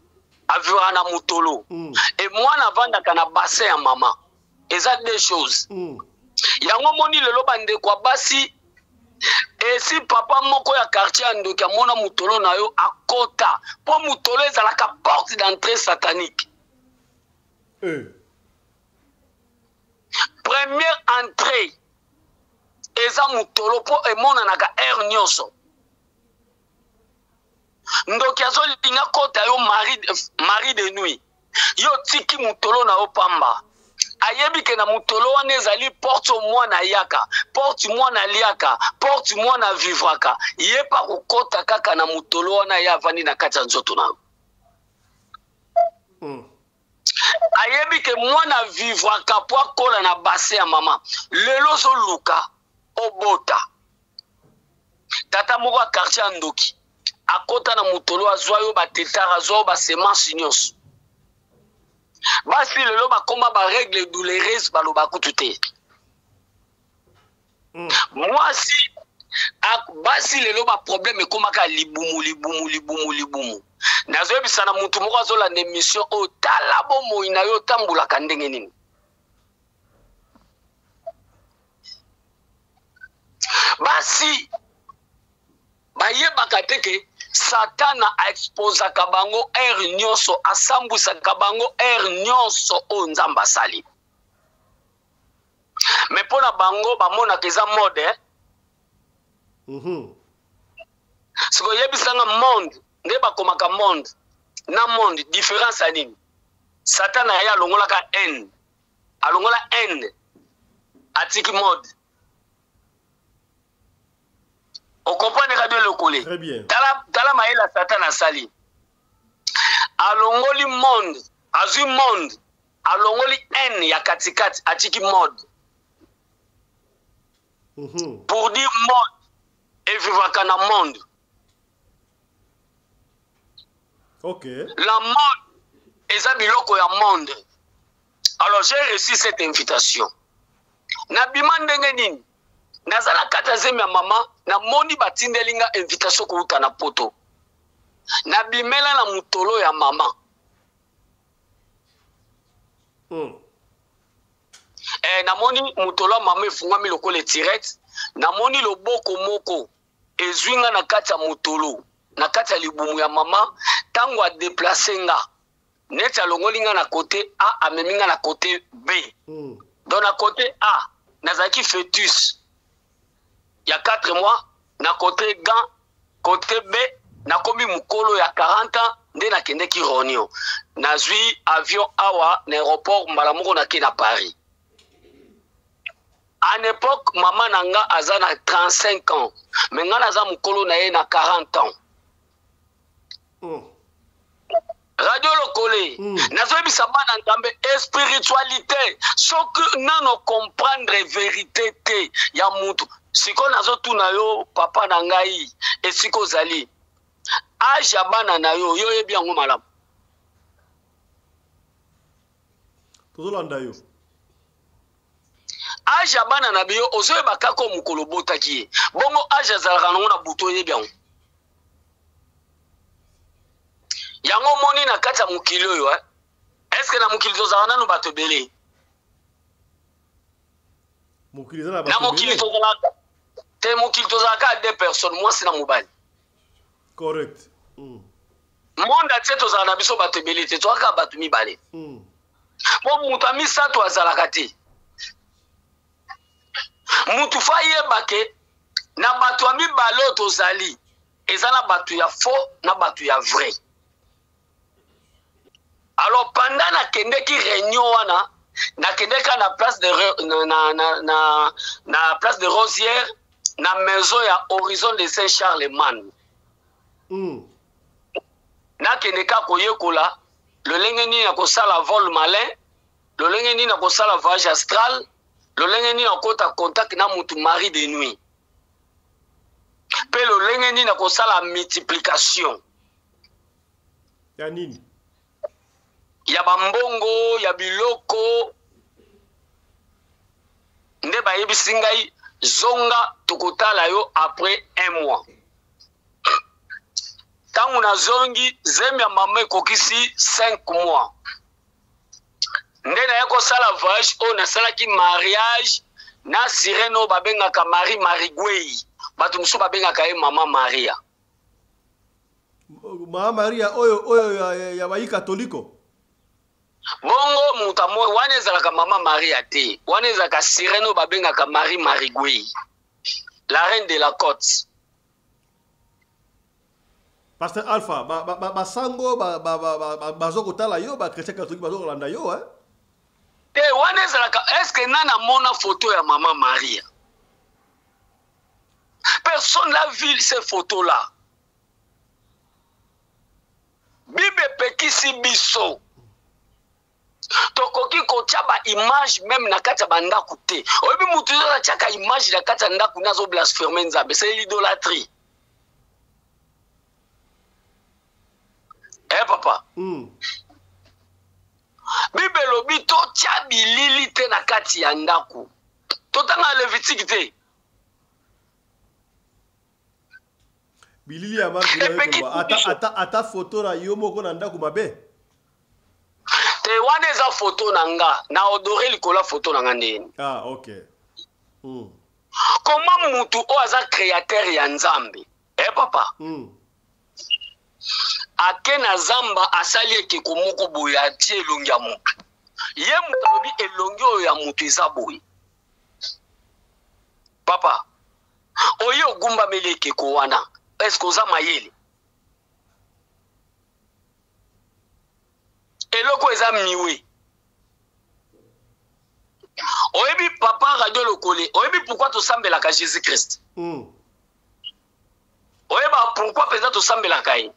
Avivaka na motolo. E mwana avandaka na bassin ya mama. Eza deux choses. Yango moni lelo bandeko ya basi, esi papa moko ya quartier ya ndoki amona motolo na yo, akota, mpo motolo ezalaka porte d'entrée satanique. Première entrée eza motolo, mpo emonanaka heure nyonso. Ndoki azolinga kota yo mari de nuit, yo tiki motolo na yo pamba. Ayebi ke na motolo wana ezali porte mwana ayaka, porte mwana aliaka, porte mwana avivraka. Ye mpa kokɔta kaka na motolo wana, ye avandi na kati ya nzoto na yo. Ayebi ke mwana vivraka po akola na bassin ya mama. Lelo ozoluka obota, tata moko ya quartier ya ndoki akɔta na motolo, azwa yo batetare, azwa yo basemence nyonso. Basi lelo bakóma barègle douloureuse, baloba kutu te. Mwasi, basi lelo baproblème ekomaka libumu, libumu, libumu, libumu. Nazoyebisa na mutu moko azolanda émission oyo: tala bomoi na yo, otambolaka ndenge nini? Basi bayebaka te ke Satana aexposaka bango heure nyonso, asambwisaka bango heure nyonso oyo Nzambe asali. Mais mpo na bango bamonaka eza mode, eh? Sikoyo yebisanga, monde nde bakomaka monde na monde, différence ya nini? Satana ye alongolaka n, alongola n, atiki mode. Okomprendre, Radio Lokole? Très bien. Tala, tala mayele ya Satana asali: alongoli monde, azwi monde, alongoli n ya katikati, atiki mode. Pour dire mode evivaka na monde. La mode eza biloko ya monde. Alors j'ai reçu cette invitation. Nabima ndenge nini? Naza na kati ya zemi ya mama, namoni batindeli nga invitation kouta na Poto. Nabimela na motolo ya mama. Namoni motolo ya mama efungwami lokola etirete. Namoni loboko moko ezwi nga na kati ya motolo, na kati ya libumu ya mama. Ntango adeplace nga, neti alongoli nga na côté A, amemi nga na côté B. Donc na côté A nazalaki fœtus ya 4 mois, na côté gan, côté B nakomi mokolo ya 40 ans. Nde nakendeki réunion, nazwi avion awa na aéroport, mbala moko nake na Paris. En époque, mama na nga aza na 35 ans, mais nga naza mokolo na ye na 40 ans. Radio Lokole, nazoyebisa bana Nzambe, spiritualité, soki nano comprendre vérité te ya mutu. Sikoyo nazotuna yo, papa na ngai, esika ozali, âge ya bana na yo, yo oyebi yango malamu? Tozolanda yo. Âge ya bana na biyo, ozoyeba kaka oyo mokolo obotaki ye. Bongo âge azalaka nango na butu, oyebi yango? Yango omoni na kati ya mokili oyo, eh? Est-ce na mokili tozalaka nanu bato ebele? Mokili eza na Na bato mokili ebele. tozalaka te. Mokili tozalaka ya deux personnes, mwasi na mobali. Correct. Monde atie tozala na biso bato ebele te, tozalaka bato mibale. Po moto ya misato azalaka te. Mutu fa ayeba ke na bato ya mibale oyo tozali, eza na bato ya faux na bato ya vrai. Alors, pendant nakendeki réunion wana, nakendeki na place de na, na, na, na, na place de Rosière, na maison ya Horizon de Saint Charlemagne. Nakende kaka koyekola lolenge nini ya kosala vol malin, lolenge nini ya kosala voyage astral, lolenge nini ya kokota contact na mutu mari de nuit, mpe lolenge nini ya kosala multiplication. Ya nini? Ya bambongo, ya biloko. Nde bayebisi ngai: "Zonga, tokotala yo après un mois." Ntango nazongi, zemi ya mama ekokisi 5 mois. Nde naye kosala voyage oyo, nasalaki mariage na sirene oyo babengaka Marie Marigwei, bato mosusu babengaka ye Mama Maria. Mama Maria oyo ya bayi katoliko? Bongo moto wana ezalaka Mama Maria te, wana ezalaka sirene oyo babengaka Marie Marigwei, la reine de la côte. Pasteur Alpha, basango bazo kotala yo, bachrétien catholique bazo kolanda yo, hein? Te, wana ezalaka, est-ce nani amona photo ya Mama Maria? Personne l'a vu, ces photos là. Bible epekisi biso, tokoki kotia baimage même na kati ya bandako te. Oyebi, mutu oyo atiaka image na kati ya ndako nde azoblasphème Nzambe, c'est l'idolâtrie, eh papa. Bible elobi totia bilili te na kati ya ndako. Totanga Lévitique te? Bilili ya Mark, ata photo na yo moko na ndako, mabe? Te, wana eza photo na nga na odore likolo ya photo na nga ndeni. Ah, ok. Koma mutu oyo aza créateur ya Nzambe, eh papa, ake na zamba, asali ekeko moko boye, atie elongi ya motu. Ye moto alobi elongi oyo ya motu eza boye. Papa, oyo ogumbameli ekeko wana, est-ce oza mayele? Eloko eza miwe. Oyebi, papa Radio Lokole, oyebi pourquoi tosambelaka Jésus Christ? Oyeba pourquoi mpenza tosambelaka ye?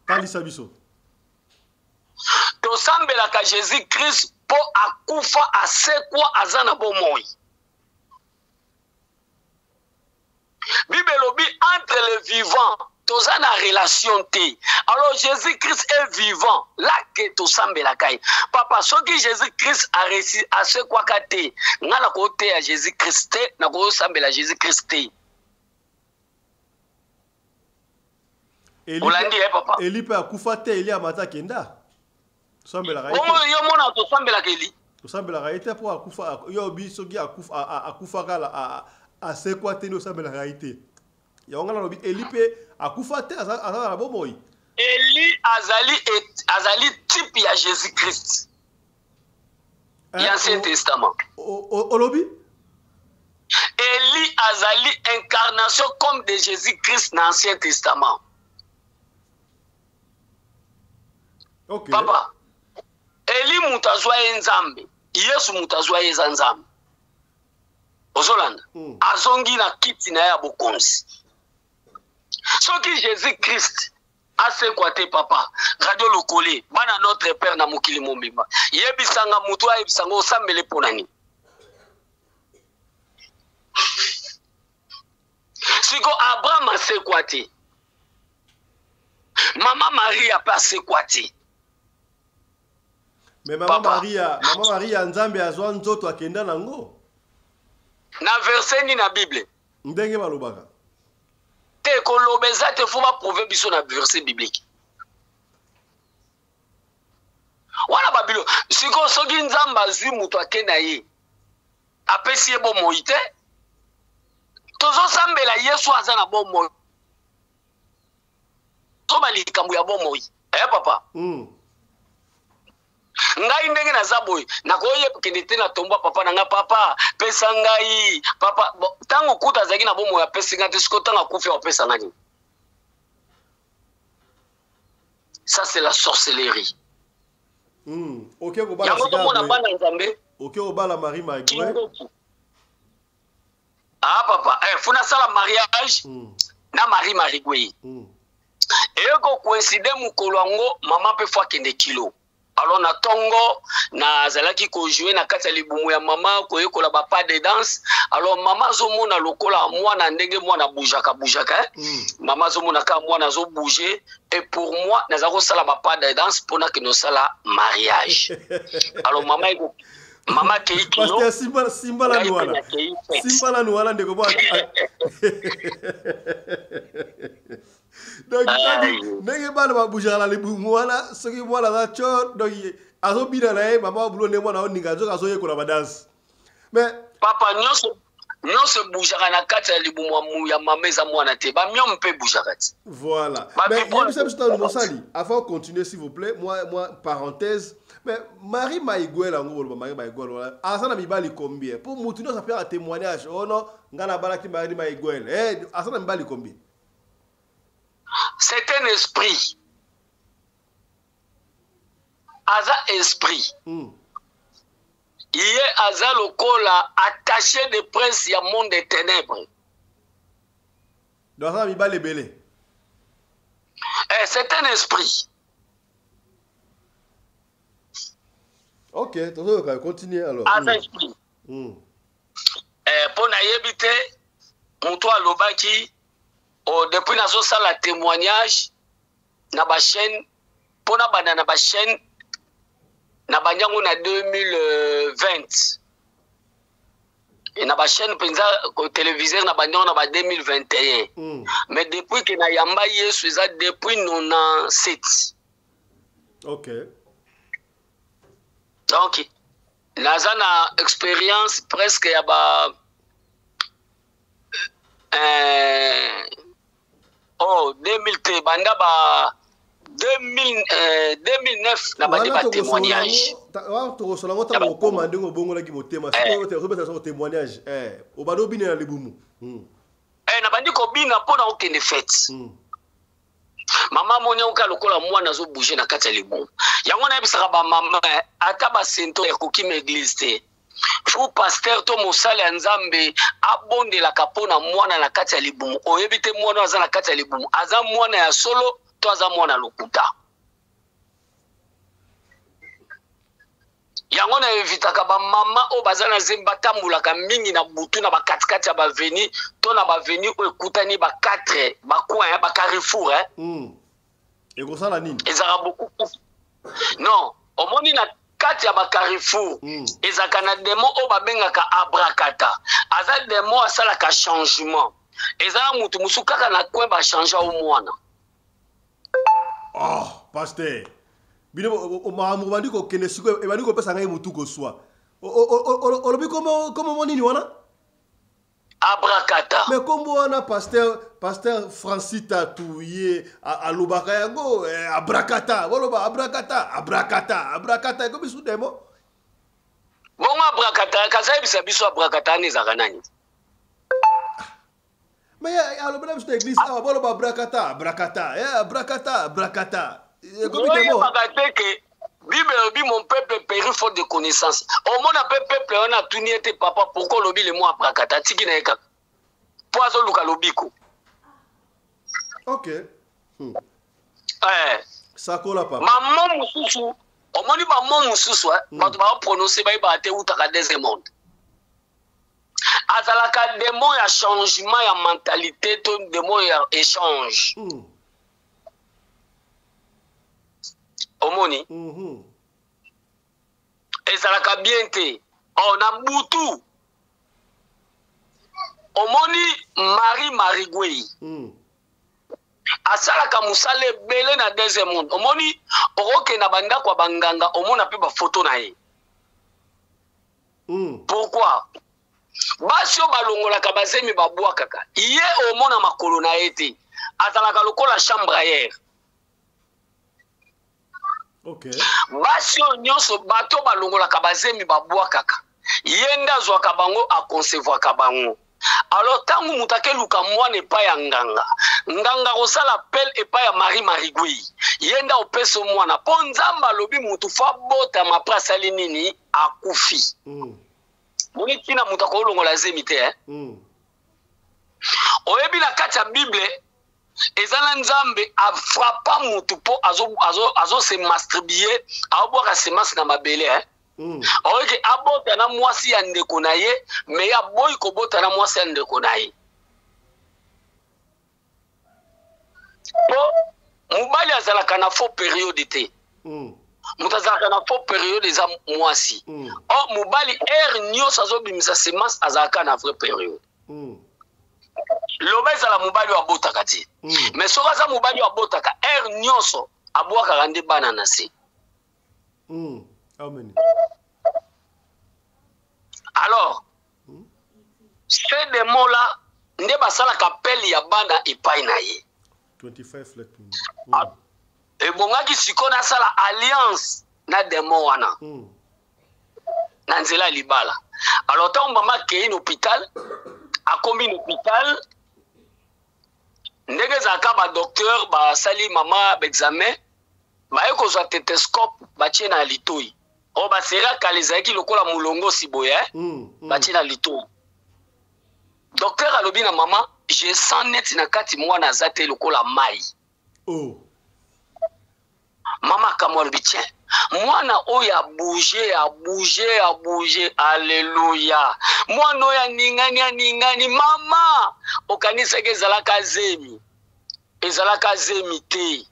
Talisa biso. Tosambelaka Jésus Christ mpo akufa, asekwa, aza na bomoi. Bible elobi entre les vivants toza na relation te. Alors Jésus Christ est vivant là ke tosambelaka ye. Papa, soki Jésus Christ asekwaka te, nga na koteya Jésus Christ te, na kosambela Jésus Christ te. Olandi ye, papa? Eli mpe akufa te, Eli amata, akenda. Tosambelaka Bongo yo mona tosambelaka Eli? Tosambelaka ye te mpo akufa. Yo bi soki akufaka, asekwa te, nde osambelaka ye te. Yango ngai nalobi, Eli mpe akufa te, aza na bomoi. Eli azali type ya Jésus Christ ya Ancien Testament. Olobi? Eli azali incarnation comme de Jésus Christ na Ancien Testament. Papa, Eli moto azwa ye Nzambe, Yesu moto azwa ye eza Nzambe. Ozolanda? Azongi na kiti na ye ya bokonzi. Soki Jésus Christ asekwa te, papa, Radio Lokole, bana Notre Père na mokili mobimba, yebisanga, moto ayebisanga, osambele mpo na nini? Siko Abraham asekwa te, mama Maria mpe asekwa te. Mais mama Maria, mama Maria, Nzambe azwa nzoto akenda nango. Na verset nini na Bible? Ndenge balobaka. Te, koloba eza te, faut baprouver biso na verset biblique wana. Babilo sikoyo, soki Nzambe azwi moto ake na ye, apesi ye bomoi te, tozosambela Yesu aza na bomoi, toba likambo ya bomoi. Eh papa, Ngai ndenge naza boye, nakoyeba kende te na tomba papa na ngai: "Papa, pesa ngai." Papa ntango kuta azalaki na bomoi, apesi ngai te. Sikoyo ntango akufi, apesa ngai nini? Ça, c'est la sorcellerie. Oke kobala. Yango tomona bana Nzambe. Oke kobala Marie Maigwe. Ah papa, faut nasala mariage na Marie Marigwe. Eyoko coïncide mokolo yango, mama mpe faut akende kilo. Alors na ntongo nazalaki kojouer na kati ya libumu ya mama, koyekola bapas de danse. Alors mama azomona lokola mwana, ndenge mwana bougeaka bougeaka, eh? Mama azomona kaka mwana azobouge, et pour moi naza kosala bapas de danse mpona kende kosala mariage. Alors mama akei kilo. Simba, simba nanu wana, simba nanu wana, ndeko. Bo donc ndenge bana babougeaka na libumu wana, soki mwana aza tio, donc azobina na ye, mama babulo nde mwana oninga, nzoka azoyekola badanse, mais Papa, nyonso nyonso ebougeaka na kati ya libumu ya mama eza mwana te. Bamyome mpe ebougeaka ti. Voilà, mais yebisa biso nanu, mosali, avant continuer, s'il vous plaît, moi parenthèse, mais Marie Maigwel yango, boloba Marie Maigwel wana aza na mibali combien? Mpo mutu nyonso apeyaka témoignage: "Oh non, ngai nabalaki Marie Maigwel." Eh, aza na mibali combien? C'est un esprit, aza esprit. Ye aza lokola attaché de presse ya monde des ténèbres. Donc aza na mibali ebele? Eh, c'est un esprit. Ok, tozoyoka, continue alors. Aza esprit. Eh, mpo nayebi te moto alobaki, oh, depuis nazosala témoignage na bachaîne, mpo na banda na bachaîne, na bandi yango na 2020 e na bachaîne mpenza téléviseur, na bandi yango na ba 2021. Mais depuis ke nayamba Yesu, eza depuis 97. Donc naza na expérience presque ya ba oh, 2000 te, banda ba 2000, 2009 na bandi batémoignage. Wana tokosola ngo ntango okóma ndenge obongolaki motema. Sikoyo tozobeta soko témoignage, obandi obina na libumu. Eh, nabandi kobina mpo na okende fête. Mama amoni yango kaka lokola mwana azobouge na kati ya libumu. Yango nayebisaka bamama, ata basento ekokima église te, faut pasteur to mosali ya Nzambe abondelaka mpo na mwana na kati ya libumu. Oyebi te mwana oyo aza na kati ya libumu aza mwana ya solo to aza mwana lokuta. Yango na evitaka bamama oyo baza na zemi batambolaka mingi na butu na bakatikati ya baavenue to na baavenue oyo ekutani ba 4 bacoin, bacarrefour, eh? Ekosala nini? Ezalaka beaucoup. Non, omoni, na kati ya bacarrefour ezalaka na démon oyo babengaka Abrakata. Aza démon asalaka changement. Eza na motu mosusu kaka na coin bachange o mwana. Oh, pasteur. Bino makambo bandi kokende sikoyo ebandi kopesa ngai motu koswa. Olobi kombo nini wana? Abrakata. Mais kombo wana pasteur Francis Tatu ye alobaka yango abrakata. Boloba abrakata, abrakata, abrakata ekomi su demo. Bongo abrakata kaza yebisa biso abrakata wana ezalaka nani? Mais alobela biso na église awa boloba abrakata, abrakata, abrakata, abrakata. Ekomi demo. Oyebaka te ke Bible elobi mon peuple périt faute de connaissance. Omona pe peuple wana atuni ete papa pourquoi olobi le mot abrakata atiki na ye kaka. Po azoluka lobiko. OK. Sakola papa. Maman mosusu, omoni ba mot mosusu, bato ba prononcer ba yebaka te utaka deuxième monde. Azalaka démon ya changement ya mentalité to démon ya échange. Omoni? Ezalaka bien te. Oh, na butu. Omoni Marie Marigwei. Asalaka mosala ebele na deuxième monde. Omoni okokende na bandako ya banganga, omona pe ba photo na ye. Pourquoi? Basi oyo balongolaka bazemi babwakaka. Ye omona makolo na ye te. Azalaka lokola chambre à air. Basi oyo nyonso bato balongolaka bazemi babwakaka. Ye nde azwaka bango, aconcevoirka bango. Alors tangu moto akeluka mwana epai ya nganga, nganga kosala appel epai ya Marie Marigwei, ye nde opesa mwana po Nzambe alobi motu fa botama après asali nini, akufi. Moni tina moto akolongola zemi te, eh? Oyebi na kati ya Bible eza na Nzambe afrappa motu po azo se masturber, aobwaka semence na mabele, eh? Oyoki abota na mwasi ya ndeko na ye, mais ya boyi kobota na mwasi ya ndeko na ye. Po mobali azalaka na faux période te. Moto azalaka na faux période eza mwasi. Or mobali heure nyonso azobimisa semence azalaka na vraie période. Loba ezala mobali oyo abotaka te. Mais soki aza mobali oyo abotaka heure nyonso abwakaka nde bana na se. Amen. Alors, ces démons-là, nde basalaka appel ya bana epai na ye. 25 let me. Ebongaki sikoyo nasala alliance na démon wana. Na nzela ya libala. Alors ntango mama akei na hôpital, akomi na hôpital, ndenge ezalaka ba docteur basali mama ba examen, baye kozwa stéthoscope batie na litoi. Oyo basera kala ezalaki lokola molongosi boye, eh? Batie na litoi. Docteur alobi na mama, je sens neti na kati mwana aza te lokola mai. Mama akamwa alobi, tiens, mwana oyo a bouger, a bouger, a bouger, alléluia. Mwana oyo aningani, aningani, mama, okanisaki ezalaka zemi. Ezalaka zemi te.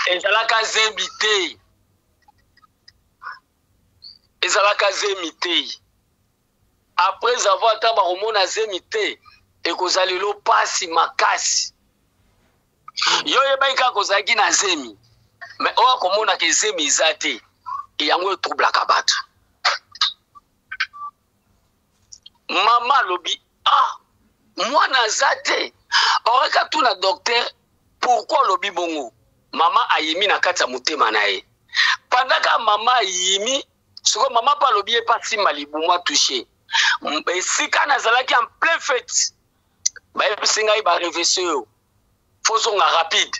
Ezalaka zemi te. Ezalaka zemi te. Après avoir ata bakomona zemi te, ekozala lelo pasi makasi. Yo oyebaki kaka kozalaki na zemi, mais oyo akomonaka zemi eza te, yango etroublaka bato. Mama alobi, ah, mwana aza te. Oreka tuna docteur pourquoi alobi bongo. Mama ayimi na kati ya motema na ye. Pendant que mama ayimi, siko mama pa alobi ye pa simba libumu a touché. Esika nazalaki en plein fête. Bayebisi ngai ba revese yo. Faut zonga rapide.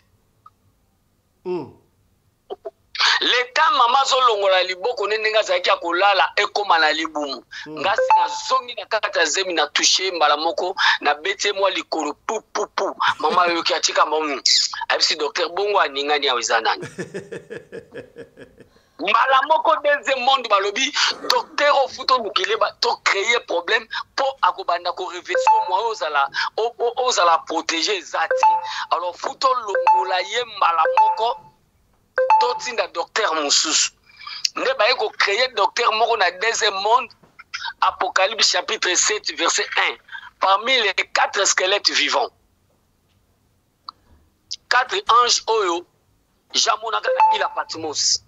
L'état mama azolongola liboko ne ndenge azalaki ya kolala ekoma na libumu. Ngasi nazongi na kati ya zemi na touché mbala moko na beti mwa likolo pu pu pu. Mama ayoki atika mbongo. Ayebisi docteur bongo aningani awa eza nani? Mbala moko deuxième monde balobi docteur ofuto mokili ba to créer problème po akobanda ko révéler moi ozala ozala protéger zati. Alors futo longola ye mbala moko totinda docteur mosusu. Nde baye ko créer docteur moko na deuxième monde, Apocalypse chapitre 7 verset 1, parmi les 4 squelettes vivants. Quatre anges oyo Jean amonaka na île ya Patmos.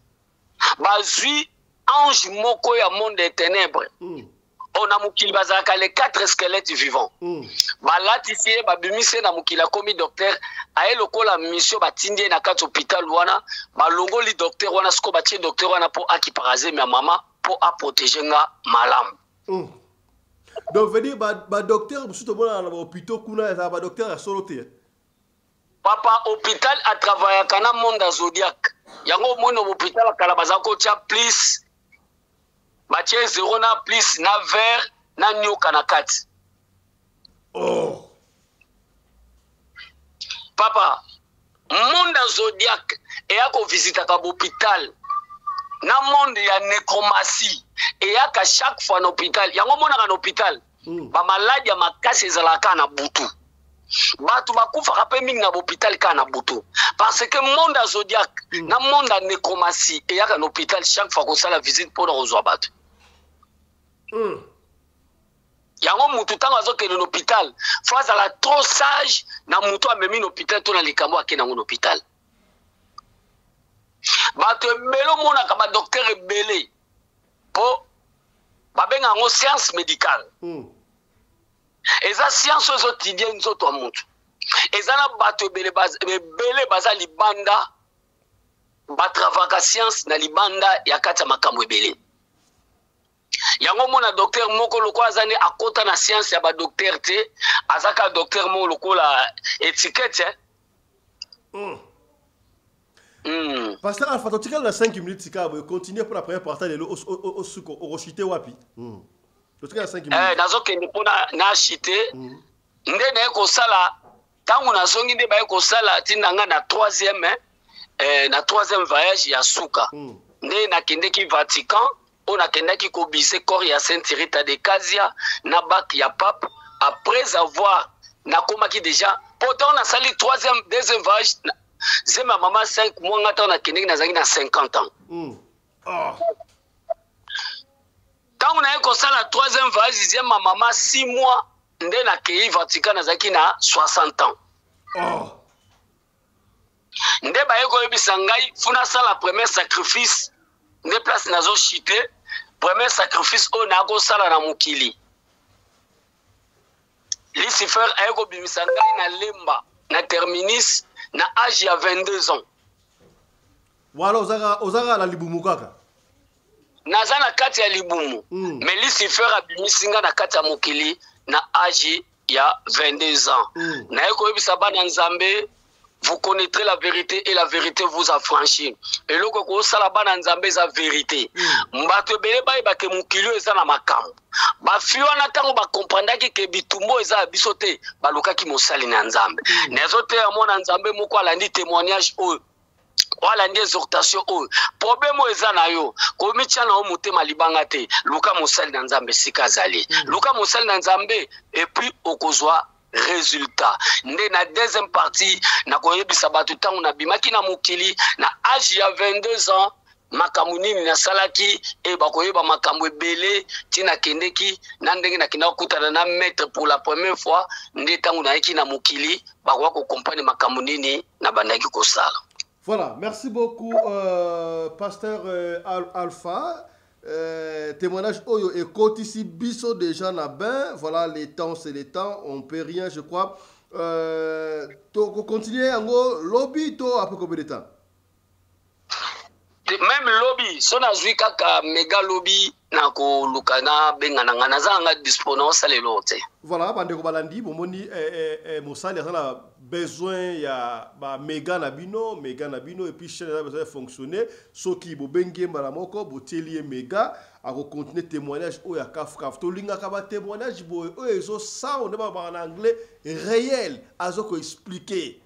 Bazwi ange moko ya monde ya ténèbres. Oyo na mokili bazalaka les quatre squelettes vivants. Balatisi ye, babimisi ye na mokili, akomi docteur, aye lokola mission batindi ye na kati hôpital wana, balongoli docteur wana, sikoyo batie docteur wana mpo akipaka zemi ya mama mpo aprotéger nga malamu. Donc veut dire badocteur mosusu tomonaka na bahôpitaux kuna ezala badocteur ya solo te? Papa, hôpital atravaillaka na monde ya zodiaque. Yango omoni na hôpital ya kala baza kotia plus, batie zéro na plus na vert na nioka na kati. Oh. Papa, monde ya zodiaque eya kovisitaka bahôpital na monde ya nécromancie eyaka chaque fois na hôpital. Yango omonaka na hôpital bamaladi ya makasi ezalaka na butu, bato bakufaka mpe mingi na bahôpital kaka na butu, parce que monde ya zodiaque na monde ya nécromancie eyaka na hôpital chaque fois kosala visite mpona kozwa bato. Yango mutu ntango azokende na hôpital, faut azala trop sage na mutu amemi na hôpital to na likambo akende yango na hôpital. Bato ebele omonaka, badocteur ebele, mpo babenga yango science médicale. Eza science oyo ezoétudier nzoto ya mutu. Eza na bato ebele ebele baza libanda, batravaka science na libanda ya kati ya makambo ebele. Yango omona docteur moko lokola aza nde akota na science ya badocteur te, aza kaka docteur moko lokola étiquette, eh? Pasteur Alpha, totikali na 5 minutes kaka boye. Continue pour la première partie lelo, osuko okochuter wapi? Totikali na 5 minutes. Eh, nazokende mpona nachuter. Nde naye kosala ntango nazongi, nde baye kosala ntina nga na troisième, na troisième voyage ya suka. Nde nakendeki Vatican, oyo nakendaki kobise corps ya Sainte Rita de Casia na bac ya pape. Après avoir nakomaki déjà, po ntango nasali troisième, deuxième voyage, zemi ya mama 5 mois, nga ntango nakendeki nazalaki na 50 ans. Oh. Ntango naye kosala troisième voyage, zemi ya mama 6 mois, nde nakei Vatican, nazalaki na 60 ans. Oh. Nde baye koyebisa ngai faut nasala premier sacrifice. Nde place nazochuter, premier sacrifice oyo nakosala na mokili, Lucifer aye kobimisa ngai na Lemba na terminus na age ya 22 ans. Wana ozaka na libumu kaka? Naza na kati ya libumu. Mais Lucifer abimisi nga na kati ya mokili na age ya 22 ans. Naye koyebisa bana Nzambe: vous connaîtrez la vérité et la vérité vous affranchit. Eloko ekosala bana Nzambe eza vérité. Bato ebele bayebake mokili oyo eza na makambo. Bafi wana, ntango bakomprendaki ke bitumbu eza ya biso te, balukaki mosali na Nzambe. Nazoteya mwana Nzambe moko alandi témoignage oyo, alandi exhortation oyo. Problème oyo eza na yo, komitia na yo motema libanga te. Luka mosali na Nzambe esika azali. Luka mosali na Nzambe et puis okozwa résultat. Nde na deuxième partie nakoyebisa bato ntango nabimaki na mokili na age ya 22 ans, makambo nini nasalaki. E bakoyeba makambo ebele ntina nakendeki na ndenge nakendaki kokutana na maître pour la première fois. Nde ntango nayeki na mokili, bakoka kocomprendre makambo nini nabandaki kosala. Voilà, merci beaucoup, pasteur Alpha. Témoignage oyo ekotisi biso déjà na bain. Voilà, les temps, c'est les temps, on peut rien, je crois. To continuer yango lobi to après combien de temps? Même lobi, so nazwi kaka mega lobi, nakoluka nabenga na ngai, naza nanga dispo, naosala eloko te. Voilà, bandeko balandi, bomoni mosali aza na besoin ya baméga na bino, méga na bino. Et puis chaîne eza besoin fonctionner. Soki bobengi ye mbala moko, botieli ye méga, akocontinue témoignage oyo ya kafkaf. Tolingaka batémoignage boye oyo ezosala nde babaka na anglais réel, azokoexpliquer.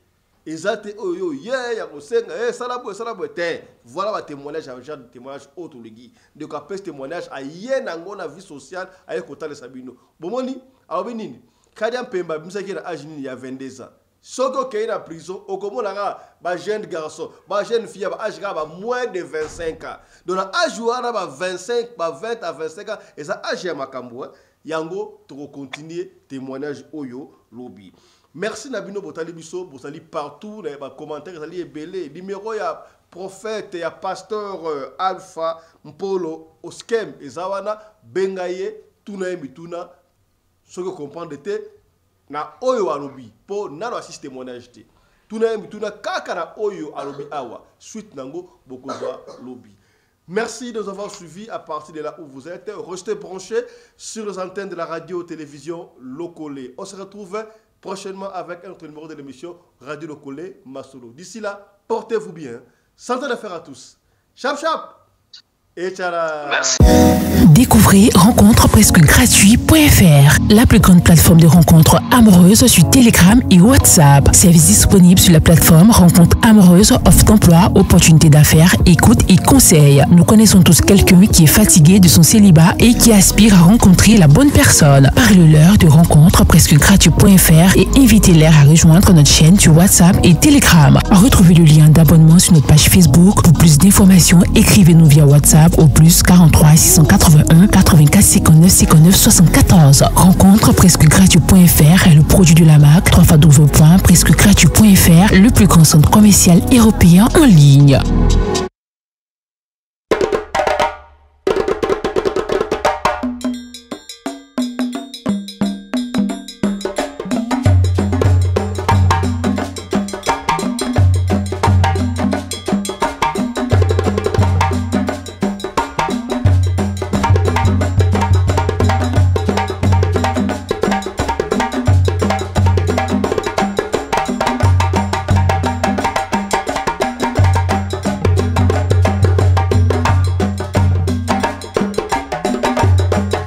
Eza te oyo ye ya kosenga ye sala boye, sala boye te. Voilà batémoignage ya genre de témoignage oyo tolingi. Ndeko apesi témoignage, aye nango na vie sociale, aye kotalisa bino. Bomoni alobi nini? Kadi ya mpemba abimisaki na age nini? Ya 22 ans. Soki okei na prison, okomona kaka bajeune garçon, bajeune fille ya baage kaka ba moins de 25 ans. Donc na age wana, ba 25, ba 20 à 25 ans, eza age ya makambo. Yango tokocontinue témoignage oyo lobi. Merci na bino botali biso, bozali partout na ba commentaire ezali ebele. Numéro ya prophète ya pasteur Alpha Mpolo Oskem eza wana, benga ye, tuna ye mituna soki comprendre te na oyo alobi, po nano asisi témoignage te. Tuna ye mituna kaka na oyo alobi awa, suite nango bokozwa lobi. Merci de nous avoir suivis à partir de là où vous êtes. Restez branchés sur les antennes de la radio-télévision Lokole. On se retrouve prochainement avec un autre numéro de l'émission Radio Lokole Masolo. D'ici là, portez-vous bien. Santé d'affaires à tous. Chap chap et ciao. Merci. Découvrez rencontre presque gratuit.fr, la plus grande plateforme de rencontres amoureuses sur Telegram et WhatsApp. Service disponible sur la plateforme Rencontres amoureuses, offre d'emploi, opportunités d'affaires, écoute et conseils. Nous connaissons tous quelqu'un qui est fatigué de son célibat et qui aspire à rencontrer la bonne personne. Parle-leur de rencontres presque gratuit.fr et invitez-les à rejoindre notre chaîne sur WhatsApp et Telegram. Retrouvez le lien d'abonnement sur notre page Facebook. Pour plus d'informations, écrivez-nous via WhatsApp au plus 43 681 84 59 59 74. Rencontre presque gratuit.fr est le produit de la marque www.presquegratuit.fr, le plus grand centre commercial européen en ligne.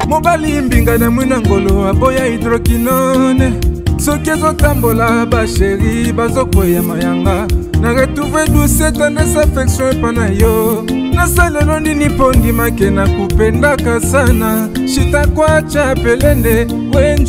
Mobali mbinga na mwina ngolo aboya hydroquinone, soki ezotambola basheri bazokweya mayanga. Na retrouve douce tendresse affection epa na yo. Nasalelo nini mpo ndimake nakupendaka sana? Shitakwacha pelende wenjo.